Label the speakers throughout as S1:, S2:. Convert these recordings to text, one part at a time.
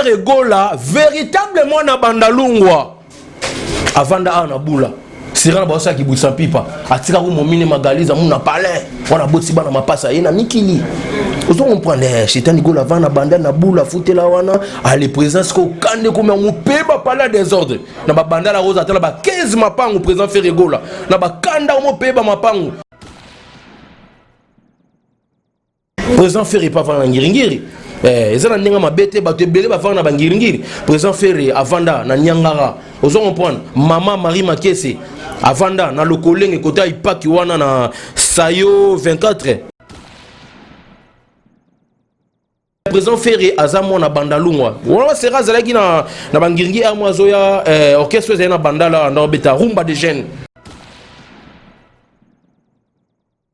S1: Ferre Gola véritablement na Bandalungwa avanda awa na bula sira na baosala kibwisa mpipa atikaka momine magaliza muna palais wana abotisi bana mapasa ye na mikili ozo comprendre eh, shetani gola avanda banda na bula afutela wana ale président sikoyo kande komi yango mpe bapalais ya désordre na babandala roza ata na ba 15 mapangu président Ferre Gola na bakanda omo mpe bamapangu Président Ferre pa avanda na ngiringiri eh, eza na ndenge mabe te bato ebele bavanda na bangiringiri. Président Ferre avanda na Niangara, ozo comprendre. Mama Marie Makese avanda na Lokolenge kota ipaki wana na Sayo 24. Président Ferre aza mwana Bandalungwa wana sera azalaki na bangiringi r mwa azoya eh, orchestre ezali na Bandala anda obeta rumba de jeune.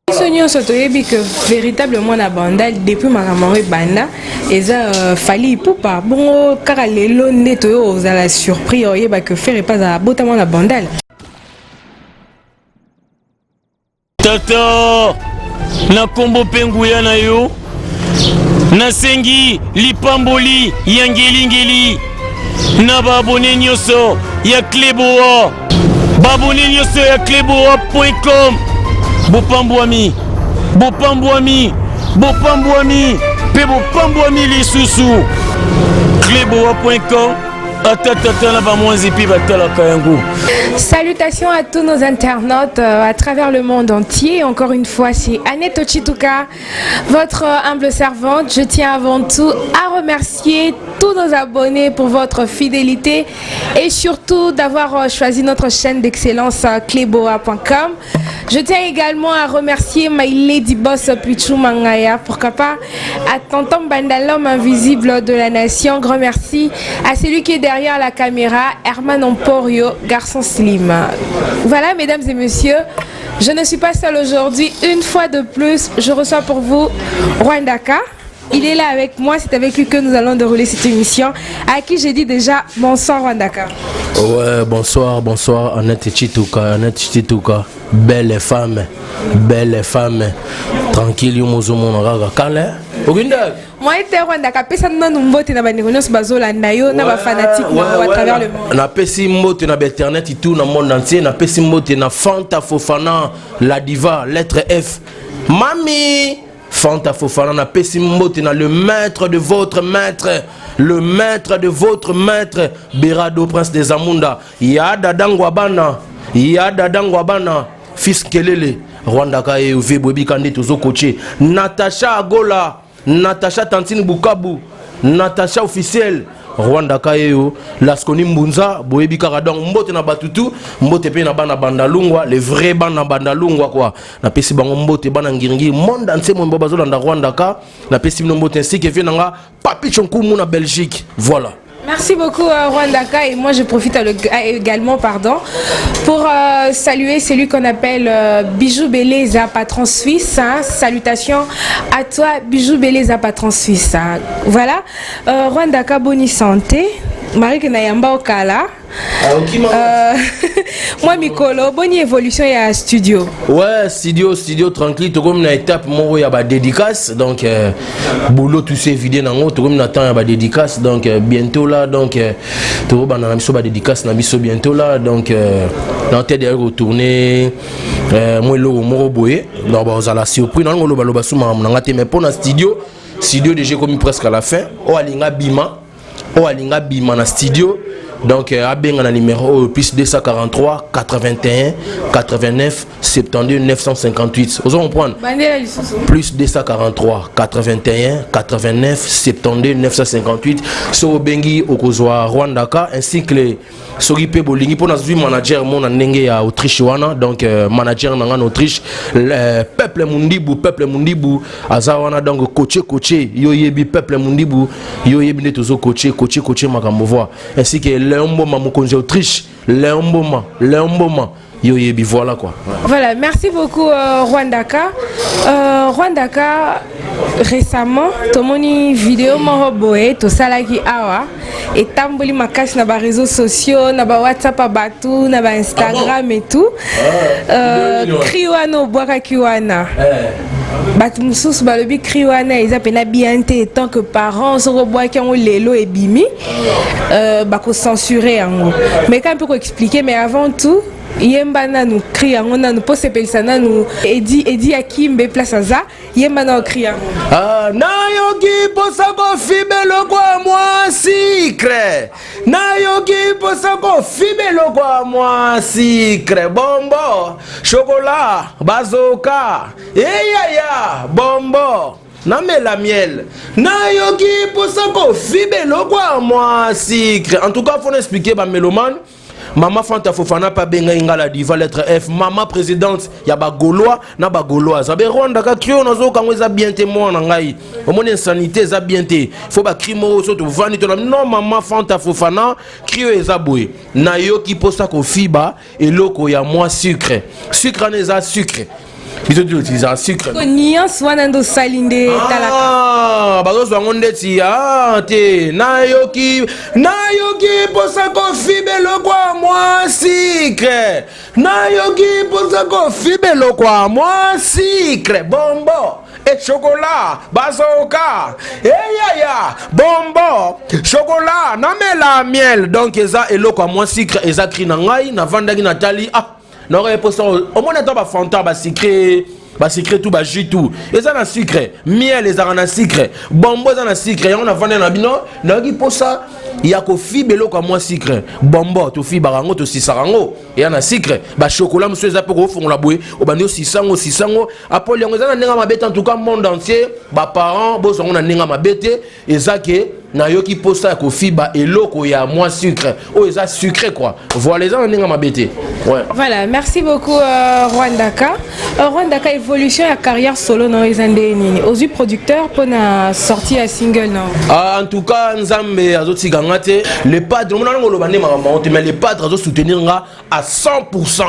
S2: Biso nyonso toyebi que véritable mwana Bandal depuis makambo yango ebanda eza Fally Ipupa. Bongo kaka lelo nde toyo ozala surpris oyeba que Ferre epa azala bota mwana Bandal.
S3: Tata, na kombo mpe nguya na yo, nasengi lipamboli ya ngelingeli na baabone nyonso ya Cleboa, baabone nyonso ya cleboa.com. Bopambwami, bopambwami, bopambwami mpe bopambwami lisusu. Cleboa.com, ata tata na bamwanzi mpe batalaka yango.
S2: Salutations à tous nos internautes à travers le monde entier. Encore une fois, c'est Annette Ochituka, votre humble servante. Je tiens avant tout à remercier tous nos abonnés pour votre fidélité et surtout d'avoir choisi notre chaîne d'excellence cleboa.com. Je tiens également à remercier my lady boss Pichou Mangaya, pourquoi pas à Tonton Banda, l'homme invisible de la nation. Grand merci à celui qui est derrière la caméra, Herman Emporio, garçon slim. Voilà, mesdames et messieurs, je ne suis pas seule aujourd'hui. Une fois de plus, je reçois pour vous Rwandaka. Il est là avec moi, c'est avec lui que nous allons dérouler cette émission, à qui j'ai dit déjà bonsoir Rwandaka.
S1: Ouais, bonsoir, bonsoir Annette Chituka, Annette Chituka, belle femme, belle femme, tranquille, yo mozo mona kaka kale. Okinde.
S2: Moi ete Rwandaka pesa nanu mbote na bandeko nyonso bazolanda yo na bafanatique na yo à travers le monde.
S1: Napesi mbote na bainternet tout na monde entier, napesi mbote na Fanta Fofana, la diva, lettre F. Mami Fanta Fofana, napesi mbote na le maître de votre maître, le maître de votre maître, Berado, prince des Amunda, Ya Dada Ngwabana, Ya Dada Ngwabana, fils Kelele, Rwanda ka e ovi boyebi ka nde tozo coacher. Natacha Agola, Natacha Tantine Bukabu, Natacha officiel, Rwanda ka eyo, Lasconi Mbunza, boyebi kaka donc mbote na batutu, mbote pe na bana Bandalungwa, les vrais bana Bandalungwa quoi. Napesi bango mbote bana ngiringi, monde entier mombo bazolanda Rwanda ka, napesi bino mbote ainsi que vieux nanga Papi Chonkumu na Belgique. Voilà.
S2: Merci beaucoup Rwandaka, et moi je profite également pardon, pour saluer celui qu'on appelle Bijou Beleza, patron suisse. Hein. Salutations à toi Bijou Beleza, patron suisse. Hein. Voilà, Rwandaka, bonne santé. Marie Nayamba Okala.
S1: Ah, ok, maman.
S2: Moi Mikolo, bonne évolution ya studio.
S1: Ouais, studio, studio tranquille, tout comme une étape moko ya ba dédicace, donc boulot tout s'est vidé nango, tout comme na temps ya ba dédicace, donc bientôt là, donc tout ba na biso ba dédicace na biso bientôt là, donc na tête derrière retourner moi logo moko boye, donc ba ozala surpris nango loba loba suma na ngate, mais pour na studio, studio déjà comme presque à la fin, o alinga bima, o alinga bima na studio. Donc abenga na numéro oyo plus 243 81 89 72 958. Vous comprenez?
S2: Bandela lisusu.
S1: Plus 243 81 89 72 958. So bengi okozwa Rwandaka ainsi que les soki pe bolingi pona zui manager mona ndenge ya Autriche wana, donc manager nanga na Autriche, le peuple mundibu, peuple mundibu aza wana, donc coacher, coacher yo yebi peuple mundibu yo yebi nde tozo coacher, coacher, coacher makambo voix, ainsi que Léon Mboma mokonzi Autriche, Léon Mboma, Léon Mboma yo yebi, voilà quoi.
S2: Voilà, merci beaucoup Rwandaka. Rwandaka, récemment tomoni vidéo moko boye tosalaki awa etamboli makasi na ba réseaux sociaux, na ba WhatsApp ya bato, na ba Instagram
S1: Ah bon?
S2: et tout.
S1: Ah, vidéo nini wana?
S2: Cri wana obwakaki wana.
S1: Eh.
S2: Bato mosusu balobi cri wana eza mpena bien te, tant que parent soki obwaki yango lelo ebimi, bakocensure yango. Mais quand mpe koexpliquer, mais avant tout yemba nanu cri yango nanu mpo sepelisa nanu Edi, Edi Akimbe place aza. Yemba nanu cri yango.
S1: Ah, nayoki mposa kofiba eloko ya mwa sucre, nayoki mposa kofiba eloko ya mwa sucre, bonbon, chocolat, bazoka eyaya, bonbon, namela miel, nayoki mposa kofiba eloko ya mwa sucre. En tout cas, faut expliquer bamélomane. Mama Fanta Fofana mpe abengai nga la diva lettre F, mama présidente ya bagaulois na bagauloise. Abe Rwanda ka cri oyo nazoyoka eza bien te. Mwana ngai, omoni insanité eza bien te, faut bacri moko so tovandi to na non. Mama Fanta Fofana, cri oyo eza boye: nayoki mposa kofiba eloko ya mwa sucre. Sucre wana eza sucre, biso toutilisaka sucre.
S2: Nuance wana nde osali nde talaka.
S1: Ah, bazozwa yango ndeti ah, te. Nayoki mposa kofiba eloko ya mwa sucre, nayoki mposa kofiba eloko ya mwa sucre, bonbon et chocolat, bazoka eyaya, bonbon, chocolat, namela miel. Donc eza eloko ya mwa sucre, eza cri na ngai. Navandaki, natali, ah, naoka mposa. Omoni ata bafanta basucré, basucré tout, bajus tout eza na sucre, miel ezalaka na sucre, bonbon eza na sucre. Yango navandi na bino, nayoki mposa ya kofiba eloko ya mwa sucre. Bonbon tofibaka yango, tosisaka yango, eya na sucre. Bachocolat mosusu eza mpe kofongola boye, obandi osisango, osisango apoli yango. Eza na ndenge mabe te. En tout cas, monde entier, baparent bozwa yango na ndenge mabe te. Eza ke nayoki mposa ya kofiba eloko ya mwa sucre oyo eza sucré quoi. Voilà, eza na ndenge mabe te, ouais.
S2: Voilà, merci beaucoup Rwandaka. Rwandaka, évolution ya carrière solo na eza nde nini? Ozwi producteur mpona sortie ya single na?
S1: Ah, en tout cas, Nzambe azotika nga te. Le padre, omona nango oloba nde makambo yango te, mais le padre azosoutenir nga à 100%.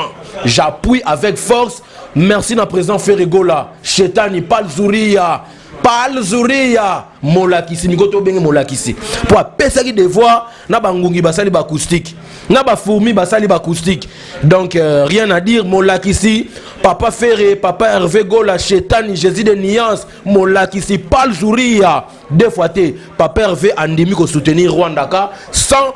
S1: J'appuie avec force. Merci na président Ferregola Shetani Palzuria, Palzuria molakisi miko, tobenge molakisi mpo apesaki devoir na bangungi basali baacoustique, na bafourmi basali baacoustique. Donc rien à dire. Molakisi papa Ferre, papa Hervé Gola Shetani, Jésus de nuance, molakisi Palzuria deux fois te. Papa Hervé andimi kosoutenir Rwandaka 100.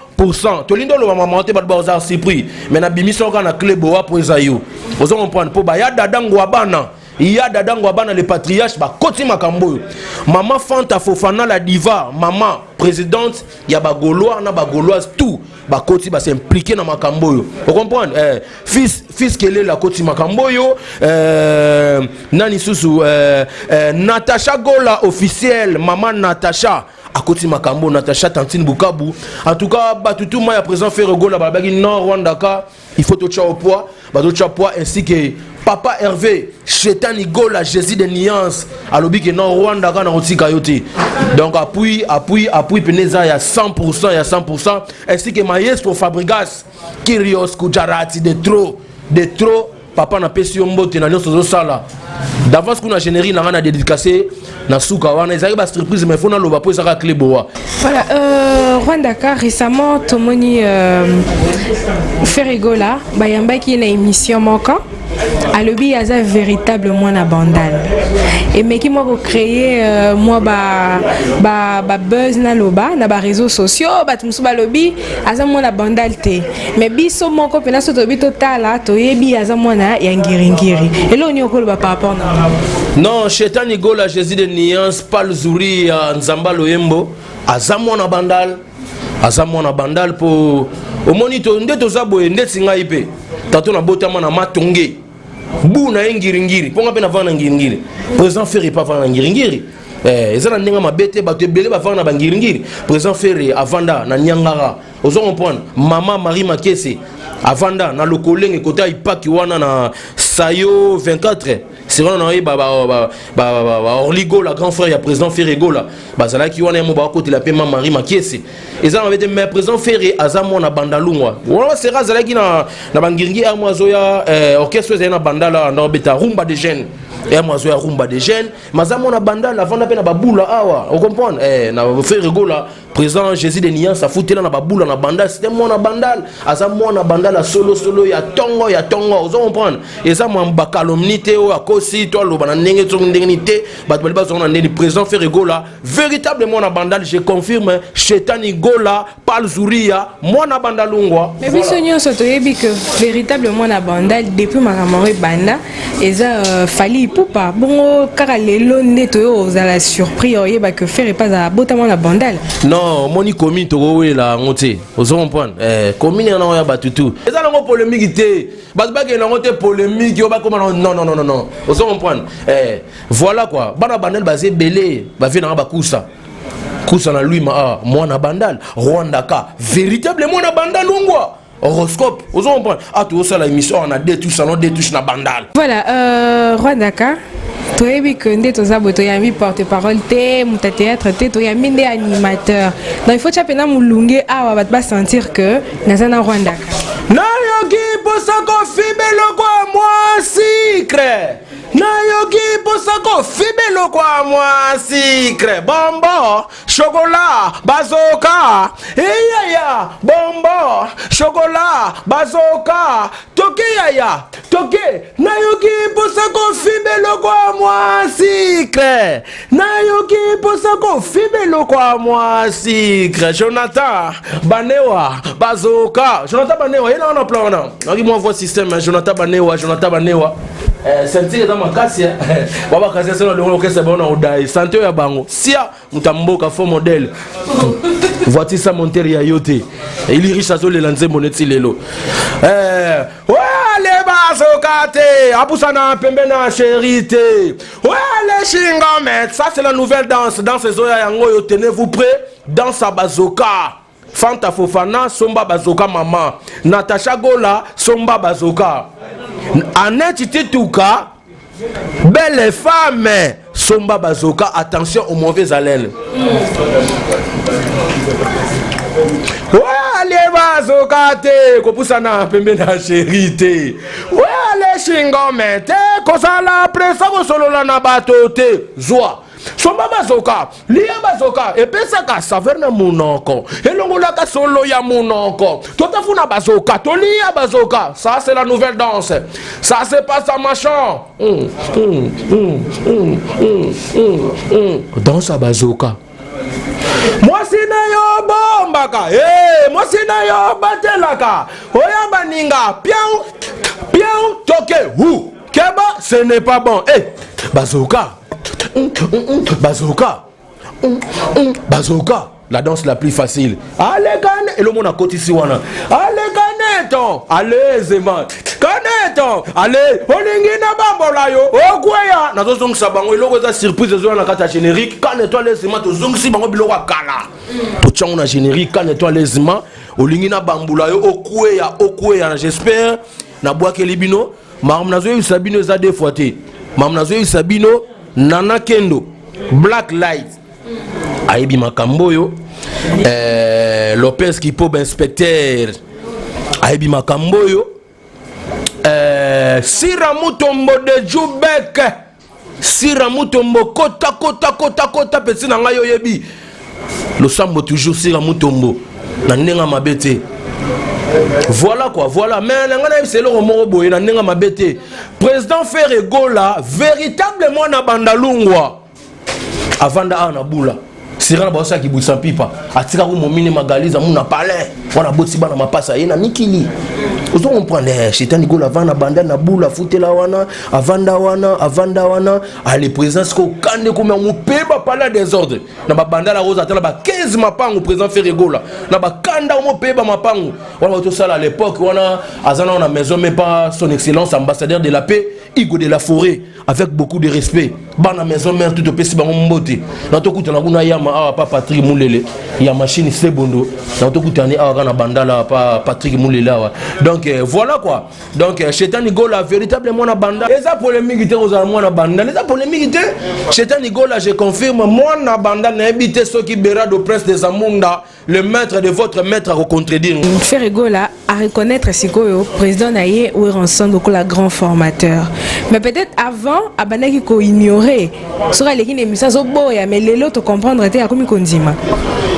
S1: Tolingi oloba mama te, bato bazala surpris, mais nabimisi kaka na clé boa mpo eza yo ozo comprendre, mpo baya dada ngwa bana ya dada ngwa bana, le patriarche bakoti makambo oyo. Mama Fanta Fofana la diva, mama présidente ya bagaulois na bagauloise tout bakoti, bas'impliquer na makambo oyo, ocomprendre. Fils Kelela akoti makambo oyo. Nani susu? Natacha Gola officiel, mama Natacha akoti makambo, Natacha Tantine Bukabu. En tout cas, bato tuma ya président Ferre Gola balobaki non, Rwandaka, il faut totya au poids, bazotya poids, ainsi que papa Hervé Shetani Gola, Jésus de nuance, alobi ke non, Rwanda kaka na kotika yo te. Donc appui, appui, appui pene eza ya 100, ya 100, ainsi que maestro Fabrigas Kirios Kujarati de trop, de trop. Papa, napesi yo mbote na nyonso ozosala d'avance kuna. Générique na ngai na dédicace na suka wana ezalaki basurprise, mais faut naloba mpo ezaka clé boa.
S2: Voilà, Rwandaka, récemment tomoni Ferregola bayambaki ye na émission moko, alobi aza véritable mwana Bandal. Emeki mwa kocréer mwa ba buzz naloba na baréseaux sociaux. Bato mosusu balobi aza mwana Bandal te, mais biso moko mpena so toyebi, totala, toyebi aza mwana ya Ngiringiri. Eloko nini okoloba par rapport na?
S1: Non, Shetani Gola, Jésus de nuance, Pal Zuri ya Nzamba Loyembo, aza mwana Bandal, aza mwana Bandal. Mpo omoni to nde toza boye, ndeti ngai mpe tato nabotama na Matonge bu na ye Ngiringiri, mpo nga mpe navanda na Ngiringiri. Président Ferre mpe avanda na Ngiringiri. Eza na ndenge mabe te, bato ebele bavanda na bangiringiri. Président Ferre avanda na Niangara, ozo comprendre. Mama Marie Makese avanda na Lokolenge, kota ipaki wana na Sayo 24 sirano na ye Orli Gola, grand frère ya président Ferre Gola, bazalaki wana yamo bakotela mpe ma Marie Makiese. Eza na mabe te, mais président Ferre aza mwana Bandalungwa wana. Sera azalaki na bangiringi amo azoya, orchestre ezali na Bandala, anda obeta rumba de jeune. Ya mwazo ya rumba de jeune, maza mwana Bandal, avanda mpe na babula awa, ocomprendre? Eh, na Ferre Gola, président Jésus de Niance afutela na babula na Bandal. C'était mwana Bandal, aza mwana Bandal ya solo solo, ya tongo ya tongo, ozo comprendre? Eza mwa bacalomnie te oyo akosi to aloba na ndenge soki ndenge nini te. Bato bali bazonga na ndeni. Président Ferre Gola, véritable mwana Bandal, je confirme. Shetani Gola Pal Zuria, mwana Bandalungwa.
S2: Mais biso nyonso toyebi que véritable mwana Bandal depuis makambo yango ebanda eza Fally Ipupa. Bongo kaka lelo nde toyo ozala surpris oyeba que Ferre epa azala bota mwana Bandal?
S1: Non, omoni, commune tokowela yango te, ozo comprendre? Eh, commune yana oyo ya bato tu, eza nango polémique te. Bato bakende yango te polémique oyo bakoma. Non, non, non, non, non, ozo comprendre? Eh, voilà quoi, bana Bandal baza ebele. Bavie nanga bakusa kusa na Lwima. Ah, mwana Bandal Rwandaka, véritable mwana Bandal lungwa horoscope, ozo comprendre? Ah, tozosala émission awa na deux touches, salon deux touches na Bandal.
S2: Voilà, Rwandaka, toyebi ke nde toza boye, toyambi porte parole te, moto ya théâtre te, toyambi nde animateur. Donc il faut tia mpena molunge awa, bato basentir que naza na Rwandaka.
S1: Nayoki mposa kofiba eloko ya mwa sucre, nayoki mposa kofiba eloko ya mwa sucre, bonbon, chocolat, bazoka eyaya, bonbon, chocolat, bazoka toke yaya toke. Nayoki mposa kofiba eloko ya mwa sucre, nayoki mposa kofiba eloko ya mwa sucre. Jonathan Banewa bazoka, Jonathan Banewa ye na wana plan wana nayoki mwa voix système. Jonathan Banewa, Jonathan Banewa. Eh, ceinture eza makasi babakasi so na longo okesa bango na odai sante oyo ya bango sia moto ya mboka, faux modèle, voiture sa montere ya yo te. Eli riche azolela nzembo neti lelo. Eh, wale bazoka te, apusana pembe na chéri te, wale shingome. Ça, c'est la nouvelle danse, danse ezoya yango oyo. Tenez-vous prêt, danse à bazoka. Fanta Fofana, somba bazoka. Mama Natacha Gola, somba bazoka. Annette Tituka, belle femme, somba bazoka. Attention aux mauvaises haleines. Wale bazoka te, kopusana pembe na chéri te, wale shingome te, kozala presa kosolola na bato te. Zwa, somba bazoka, lia bazoka, epesaka saveur na munoko, elongolaka solo ya munoko. Totafuna bazoka, tolia bazoka. Ça, c'est la nouvelle danse, ça se passe à machan. Danse à bazoka. Mwasi na yo bombaka, hey, mwasi na yo batelaka oya baninga pian pian toke hu keba, ce n'est pas bon. Hey, bazoka, bazoka, bazoka, la danse la plus facile. Alekane elomona akotisi wana, alekane ton alezema kane ton ale olingi na bambola yo okweya. Nazozongisa bango eloko eza surprise ezoya na kati ya générique. Kane to alezema, tozongisi bango biloko ya kala, totyango na générique. Kane to alezema, olingi na bambula yo okweya, okweya. J'espère nabwakeli bino makambo nazoyebisa bino eza deux fois te. Makambo nazoyebisa bino, Nana Kendo Black Light ayebi makambo oyo. Lopez Kipoba inspecteur ayebi makambo oyo. Sira Mutombo de Jubek, Sira Mutombo, kota kota kota kota pesi na ngai, oyebi losambo toujours. Sira Mutombo na ndenge mabe te. Voilà quoi, voilà. Mais na ngai nayebisa eloko moko boye, na ndenge mabe te, président Ferre Gola, véritable mwana Bandalungwa, avanda awa na bula sira na baosalaki bwisa mpipa, atikaki momine magaliza mu na palais wana, boti bana mapasa ye na mikili, ozo comprendre? Shetani Gola avanda banda na bula, afutela wana, avanda wana, avanda wana. Ale président siko kande komi mopeba palais désordre na babanda na rosa, ata na ba 15 mapangu. Président Ferre Gola na bakanda omopeba mapangu wana batosala à l'époque wana, aza nao na maison, mais pas son excellence ambassadeur de la paix Igo de la Forêt, avec beaucoup de respect. Bana maison mère tout, opesi bango mbote na tokutana kuna yama awa pa Patrik Mulele. ya machine Sebondo na tokutani awa kaka na bandala pa Patrick Mulela awa. Donc euh, voilà quoi. Donc euh, Shetani Gola véritable mwana banda. Eza polémique te kozala mwana banda. Eza polémique te. Shetani Gola je confirme mwana banda nayebi te soki Berado Prince des Amunda le maître de votre maître à contredire.
S2: Ferre Gola à reconnaître sikoyo président na ye Werrason lokola grand formateur. Mais peut-être avant abandaki ko ignorer. Soki aleki na émission azoboya mais lelo to comprendre te akomi kondima.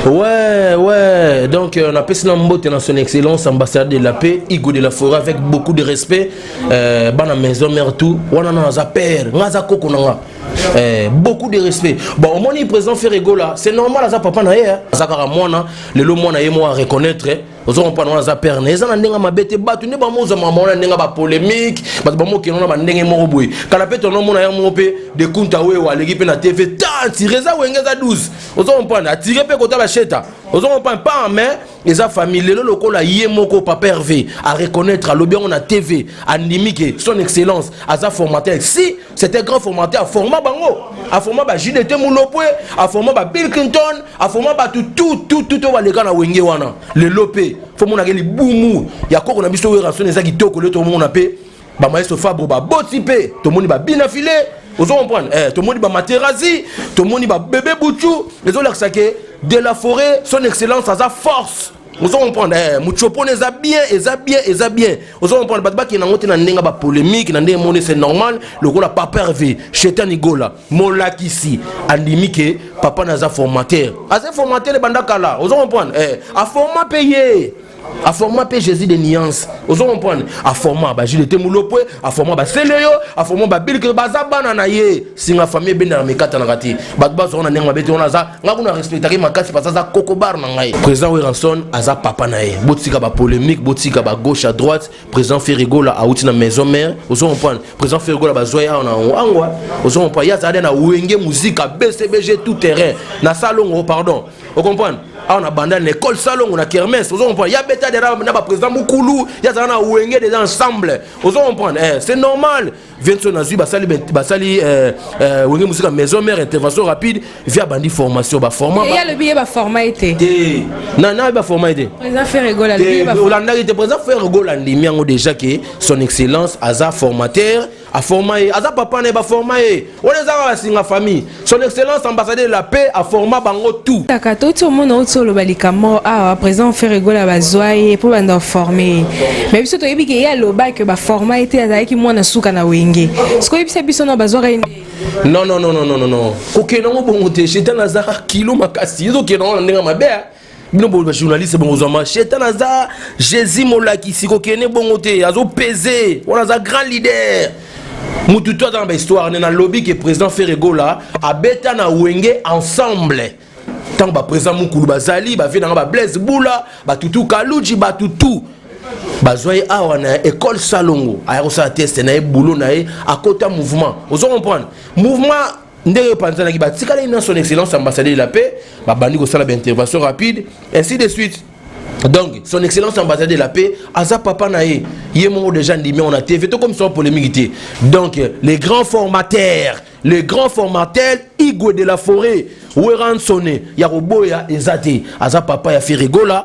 S1: Ouais, ouais. Donc, euh, on appelle cela Mbote dans son excellence, ambassadeur de la paix, Igo de la forêt, avec beaucoup de respect. Euh, bana maison mère tout. Wana na za père, ngaza koko nanga. Eh, beaucoup de respect. Bon, au moins, président Ferre Gola, c'est normal, aza papa na ye, hein. Aza kaka mwana, lelo mwana ye moi reconnaître. Ozo comprendre wana aza père na ye. Eza na ndenge mabe te, bato nde bamozwa mama wana ndenge ba polémique, bato bamokende wana ba ndenge moko boye. Kala pe tonomona ya moko pe de Kunta Wewa aleki pe na TV, tant tire eza wenge eza 12. Ozo comprendre, atire pe kota ba sheta. Ozo comprendre pas mais eza famille lelo lokola ye moko papa Hervé a reconnaître alobi yango na TV, andimi ke son excellence aza formateur. Si c'était grand formateur, a forma bango, a forma ba JDT Mulopwe, a forma ba Bill Clinton, a forma ba tout tout tout tout baleka na wenge wana. Lelo pe faut mona ke libumu ya koko na biso Werrason eza kitoko lelo tomona pe ba maestro Fabro ba boti pe tomoni ba bina filet. Ozo comprendre? Eh, tomoni ba Materazzi, tomoni ba bébé Bouchou, ezolakisa ke de la forêt son excellence aza force. Ozo comprendre? Eh, Mutshopo eza bien, eza bien, eza bien. Ozo comprendre? Bato bakende yango te na ndenge ba polémique, na ndenge moni c'est normal, lokola Papa Hervé, Shetani Gola, molakisi, andimi ke papa naza formateur. Aza formateur banda kala. Ozo comprendre? Eh, a forma pe ye. A forma pe Jésus de nuance. Ozo comprendre? A forma ba Jules Mulopwe, a forma ba Seleyo, a forma ba Bill baza bana na ye. Singa famille benda na mikata na kati. Bato bazo na ndenge mabe te wana aza nga kuna respectaki makasi parce aza koko bar na ngai. Président Werrason aza papa na ye. Botika ba polémique, botika ba gauche à droite. Président Ferre Gola auti na maison mère. Ozo comprendre? Président Ferre Gola bazwa ye awa na Angwa. Ozo comprendre? Ye azali na Wenge Musica BCBG tout terrain. Na Salongo pardon. O comprendre? Awa na banda na école Salongo na Kermesse. Ozo comprendre? Ya beta de na ba président Mukulu, ya zala na Wenge déjà ensemble. Ozo comprendre? Eh, c'est normal. Vincent nazwi basali basali euh, euh, Wenge Musica maison mère intervention rapide via bandi formation ba forma
S2: ya lobi ye ba forma ete
S1: te na na ba forma ete
S2: président Ferre Gola lobi
S1: ba olandaki te président Ferre Gola ndimi yango déjà que son excellence aza formateur a forma ye aza papa na ye ba forma ye wana eza kaka singa famille son excellence ambassadeur de la paix a forma bango tout.
S2: Kaka touti omona outi oloba likambo awa président Ferre Gola bazwa ye mpo banda forme ye mais biso toyebi ke ye aloba ke baforma ye te azalaki mwana suka na wenge sikoyo oyebisa biso no bazwaka ye nde
S1: non non non non non non kokende yango bongo te shetan aza kilo makasi ezokende yango na ndenge mabe bino bo bajournaliste bokozwama shetan aza jésus molakisi kokende bongo te azopese wana aza grand leader mutu to aza na bahistoire ne nalobi ke président Ferre Gola abeta na wenge ensemble ntango baprésident mukulu bazali bavie nanga bablaise bula batutu kaluji batutu bazwa ye awa na école salongo aya kosala teste na ye boulot na ye akota mouvement ozo comprendre mouvement ndenge epanzanaki batikali na son excellence ambassadeur de la paix babandi kosala baintervention rapide ainsi de suite. Donc son excellence ambassadeur de la paix aza papa na ye ye moko déjà ndimi on a TV to comme ça polémique te. Donc les grands formateurs, les grands formateurs Igwe de la forêt Werrason ya koboya eza te aza papa ya Ferre Gola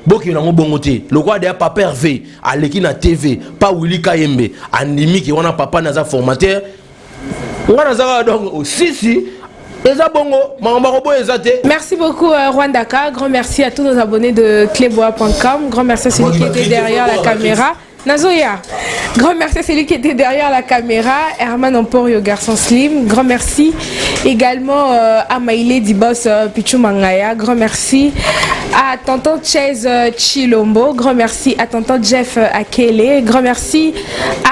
S1: bokende yango bongo te lokola deya papa Hervé aleki na TV pa Willy Kayembe andimi ke wana papa naza formateur nga naza kaka donc sisi eza bongo makambo akoboya eza te.
S2: Merci beaucoup euh, Rwandaka, grand merci à tous nos abonnés de cleboa.com, grand merci à celui qui était derrière la caméra. Nazoya. Grand merci à celui qui était derrière la caméra, Herman Emporio, garçon slim. Grand merci également euh, à Maïlé Dibos euh, Pichou Mangaya. Grand merci à Tonton Chase euh, Chilombo. Grand merci à Tonton Jeff euh, Akele. Grand merci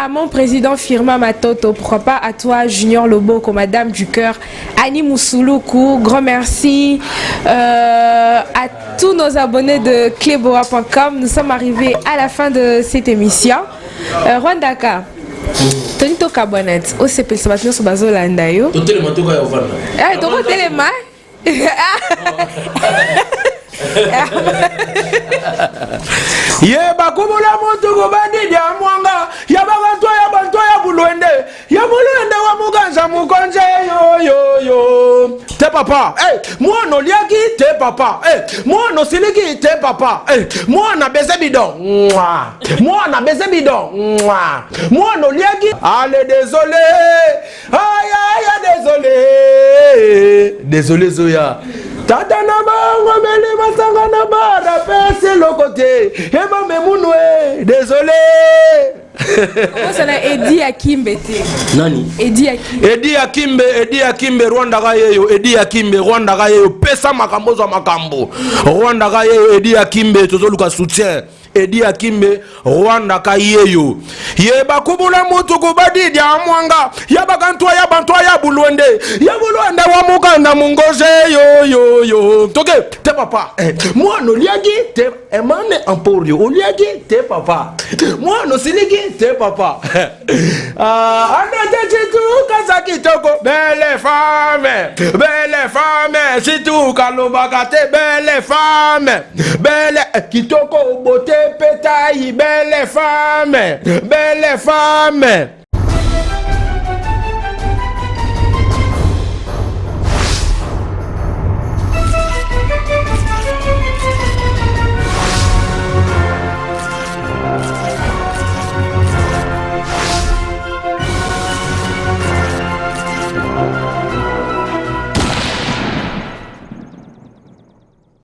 S2: à mon président Firma Matoto. Pourquoi pas à toi, Junior Lobo, Madame du cœur, Annie Moussouloukou. Grand merci euh, à tous nos abonnés de cleboa.com. Nous sommes arrivés à la fin de cette émission. Euh, Rwandaka. Tony tokabwana ti osepelisa bato nyonso bazolanda yo
S1: totelema toka ya ovanda
S2: eh, tokotelema
S1: ye bakobola moto kobandi dia mwanga ya bakanto ya banto ya bulwende ya bulwende wa mukanza mukonze yoyoyo. Te papa. Hey, mwana oliaki te papa. Hey, mwana osiliki te papa. Hey, mwana beze bidon. Mwana beze bidon. Mwana oliaki. Ale désolé. Aïe aïe désolé. Désolé Zoya. Tata na bango meli masanga na bara pesi eloko te ebame munwe désolé.
S2: Osala Edi Akimbe te.
S1: Nani?
S2: Edi Akimbe.
S1: Edi Akimbe, Edi Akimbe, Rwanda ka yeyo, Edi Akimbe, Rwanda ka yeyo, pesa makambo zwa makambo. Rwanda ka yeyo, Edi Akimbe, tozoluka soutien. Edi Akimbe, Rwanda ka yeyo. Ye bakubula mutu kubadi dia mwanga, ya bakantwa ya bantwa ya bulwende, ya bulwende wa mukanda mungoze yo yo yo. Toke, te papa. Eh, mwana oliaki te emane emporio oliaki te papa. Mwana osiliki te papa. Ah, anete chituka za kitoko belle femme, belle femme, situka lobaka te belle femme, belle kitoko beauté petai belle femme, belle femme.